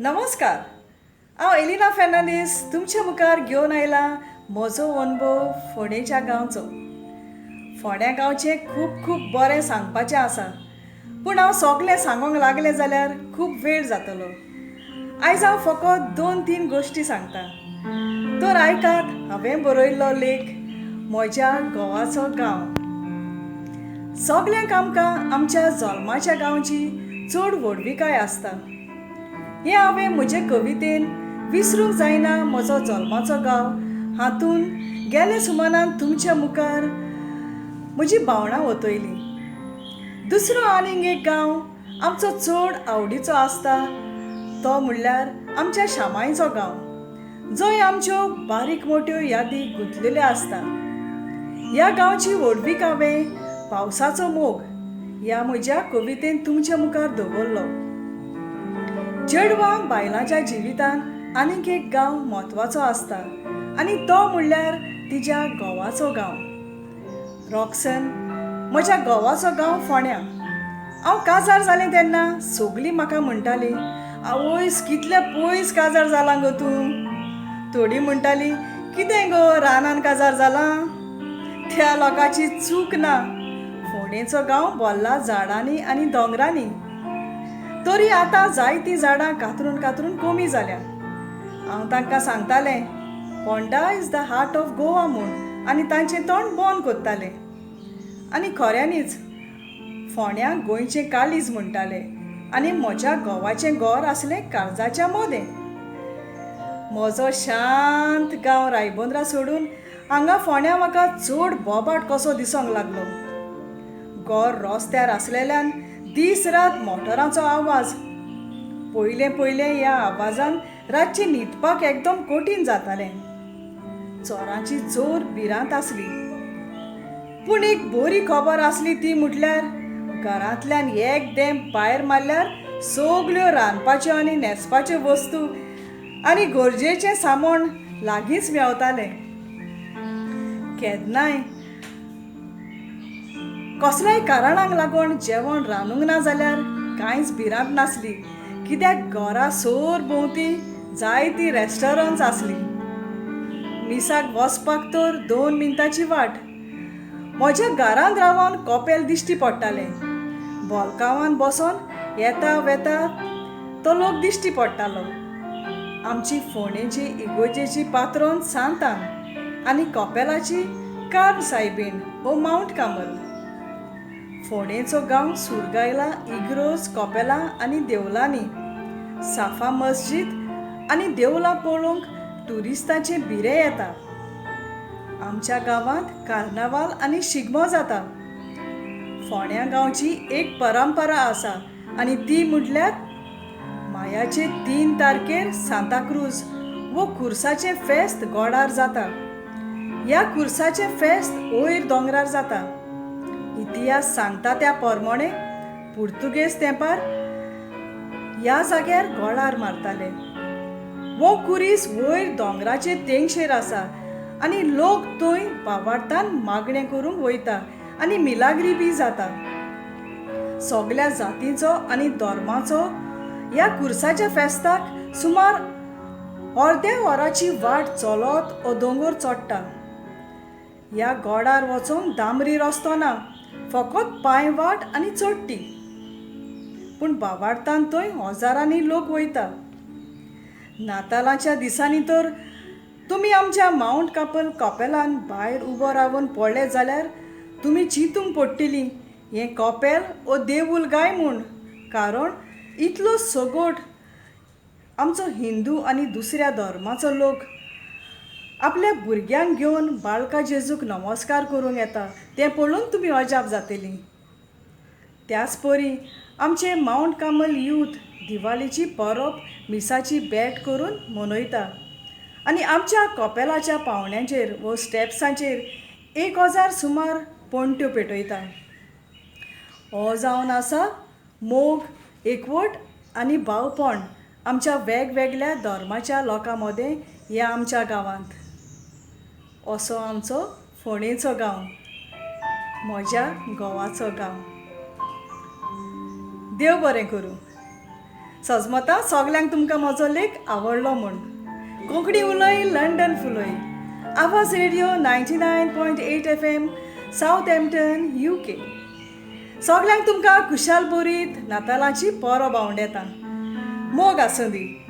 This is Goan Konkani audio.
नमस्कार, हांव एलिना फेर्नांदीस तुमच्या मुखार घेवन आयलां म्हजो अणभव फोंडेच्या गांवचो. फोंड्या गांवचें खूब खूब बरें सांगपाचें आसा, पूण हांव सगलें सांगूंक लागलें जाल्यार खूब वेळ जातलो. आयज हांव फकत दोन तीन गोश्टी सांगता, तर आयकात हांवें बरयल्लो लेख म्हज्या घोवाचो गांव. सगल्यांक आमकां आमच्या जल्माच्या गांवची चड व्हडविकाय आसता. हें हांवें म्हजे कवितेन विसरूंक जायना म्हजो जल्माचो गांव हातून गेले सुमानान तुमच्या मुखार म्हजी भावणां ओतयली. दुसरो आनीक एक गांव आमचो चड आवडीचो आसता तो म्हणल्यार आमच्या शामायचो गांव, जंय आमच्यो बारीक मोट्यो यादी गुंतलेल्यो आसता. ह्या गांवची व्हडवीक हांवें पावसाचो मोग ह्या म्हज्या कवितेन तुमच्या मुखार दवरलो. चेडवां बायलांच्या जिवितांत आनीक एक गांव म्हत्वाचो आसता आनी तो म्हणल्यार तिज्या घोवाचो गांव. रॉक्सन, म्हज्या घोवाचो गांव फोंड्या. हांव काजार जालें तेन्ना सगलीं म्हाका म्हणटालीं, आवयस कितलें पयस काजार जालां गो तूं. थोडीं म्हणटालीं, कितें गो रानान काजार जालां. त्या लोकांची चूक ना, फोंडेचो गांव भरला झाडांनी आनी दोंगरांनी. तरी आतां जायतीं झाडां कातरून कातरून कमी जाल्या. हांव तांकां सांगतालें, Ponda is the heart of Goa म्हूण, आनी तांचें तोंड बंद करतालें. आनी खऱ्यांनीच फोंड्या गोंयचें काळीज म्हणटाले आनी म्हज्या घोवाचें घर आसलें काळजाच्या मदें. म्हजो शांत गांव रायबंद्रा सोडून हांगा फोंड्या म्हाका चड बोबाट कसो दिसूंक लागलो. घर रस्त्यार आसलेल्यान दीस रात मोटरांचो आवाज. पयलें पयलें ह्या आवाजान रातचें न्हिदपाक एकदम कठीण जातालें. चोरांची चोर भिरांत आसली. पूण एक बरी खबर आसली ती म्हटल्यार घरांतल्यान एक देंब भायर मारल्यार सगल्यो रांदपाच्यो आनी न्हेसपाच्यो वस्तू आनी गरजेचें सामान लागींच मेवतालें. केन्नाय कसल्याय कारणांक लागून जेवण रांदूंक ना जाल्यार कांयच भिरांत नासली, कित्याक घरा सरभोंवती जायतीं रेस्टॉरंट्स आसलीं. मिसाक वचपाक तर 2 मिनटांची वाट. म्हज्या घरांत रावन कपेल दिश्टी पडटालें. बोलकांवान बसोन येता वेता तो लोक दिश्टी पडटालो. आमची फोंडेची इगोर्जेची पात्रोन सांतान आनी कपेलाची कार्म सायबीण ओ मावंट कामल. फोंडेचो गांव सुरगायला इग्रोज कपेलां आनी देवळांनी. साफा मस्जिद आनी देवळां पळोवंक ट्युरिस्टांचें भिरें येता. आमच्या गांवांत कार्नावाल आनी शिगमो जाता. फोंड्या गांवची एक परंपरा आसा आनी ती म्हटल्यार मायाचे 3 तारखेर सांताक्रूज वो खुर्साचें फेस्त गोडार जाता. ह्या खुर्साचें फेस्त वयर दोंगरार जाता. इतिहास सांगता त्या प्रमाणे पुर्तुगेज तेंपार ह्या जाग्यार गोळार मारताले. वो कुरीस वयर दोंगराचे तेंगशेर आसा आनी लोक थंय बावार्थान मागणें करूंक वयता आनी मिलाग्री बी जाता. सगल्या जातींचो आनी धर्माचो ह्या कुर्साच्या फेस्ताक सुमार अर्द्या वराची वाट चलत हो दोंगर चडटा. ह्या गोडार वचोंक दामरी रस्तो ना, फकत पांय वाट आनी चडटी. पूण बावार्थान थंय हजारांनी लोक वयता. नातालाच्या दिसांनी तर तुमी आमच्या मावंट कापल कपेलान भायर उबो रावन पळयलें जाल्यार तुमी चिंतूंक पडटलीं हें कपेल ओ देवूल काय म्हूण. कारण इतलो सगोट आमचो हिंदू आनी दुसऱ्या धर्माचो लोक आपल्या भुरग्यांक घेवन बाळका जेजूक नमस्कार करूंक येता तें पळोवन तुमी अजाप जातलीं. त्याच परी आमचे मावंट कामल यूथ दिवाळीची परब मिसाची भेट करून मनयता आनी आमच्या कपेलाच्या पावण्यांचेर वो स्टेप्सांचेर 1000 सुमार पणट्यो पेटयता. हो जावन आसा मोग, एकवट आनी भावपण आमच्या वेगवेगळ्या धर्माच्या लोकां मदें ह्या आमच्या गांवांत. असो आमचो फोंडेचो गांव, म्हज्या घोवाचो गांव. देव बरें करूं. सजमता सगल्यांक तुमकां म्हजो लेख आवडलो म्हूण. कोंकणी उलय, London फुलय. Awaaz radio 99.8 FM, Southampton, UK. सगल्यांक तुमकां खुशाल बोरीत नातालाची परब आवंडेता. मोग आसूं दी.